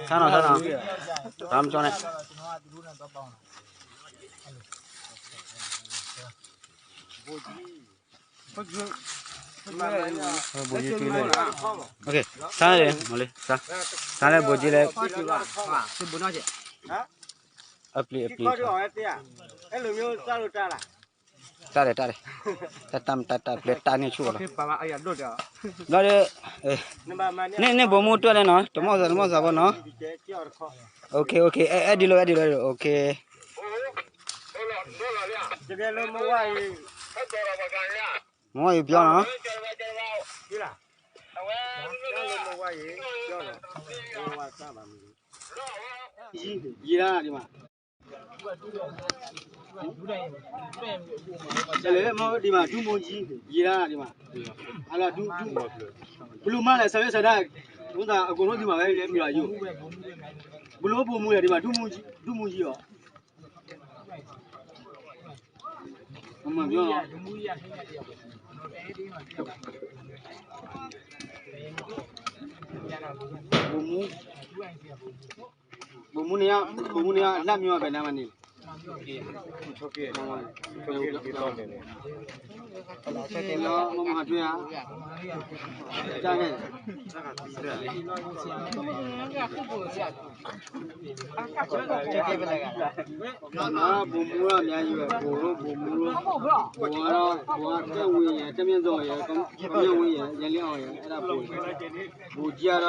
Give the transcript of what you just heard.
ဆါနီၤ ဆါနီၤ, တၢ်မကၠီန့ၣ်, ဘိးကၠံလဲၣ်, ဆါလဲၣ်, ဆါလဲၣ်ဘိးကၠံလဲၣ်, အပျံၤ အပျံၤ တၢ်လဲၣ် တၢ်လဲၣ်, တၢ်တၢ်တၢ်ပျဲတၢ်န့ၣ်ဆူၣ်လီၤ, ဘျီဒီး, န့ၣ် န့ၣ်ဘိးမူတွဲလဲၣ်နီၤ, တမီၢ်စၢ် တမီၢ်စၢ်ဘီနီၤ, အဲဒ်လဲၣ် အဲဒ်လဲၣ်, မ့ၢ်ဝဲယပြောနီၤ, ယံၤဒၣ်ဒံးမး, တလဲၤမ့ၢ်ဒံးမး ဒူမူယံၤ, ယံၤဒၣ်ဒံးမး, ပလူၤမါလဲၣ် စၢၤစၢၤဒၣ်, မ့ၢ်သးအကိးလိဒံးမးဝဲလဲၣ် မုၢ်လီၤယိာ်, ပလူၤဘိးမူလဲၣ်ဒံးမး ဒူမူယံၤအီၤ, မၤပျီလီၤ, ဘိးမူ, ဘိးမူန့ၣ်, ဘိးမူန့ၣ် လၢမံၤအီၤဖဲနၤမးန့ၣ်, မ့ၢ်မၤထွဲဧါ, တၢ်ဟဲ, ဘိးမူလီၤ မ့ၢ်ယိာ် ဘိးလီၤ ဘိးမူလီၤ, ဘိးအါထီၣ် ဘိးအါထီၣ် ကဲဝံၤယဲ ကဲမ့ၢ်ဒိးယဲ ကဲမ့ၢ်ဝံၤယဲ ယဲလၢအီၤယဲ အဲၣ်ဒၣ်ဘိး, ဘိးကၠံအါထီၣ်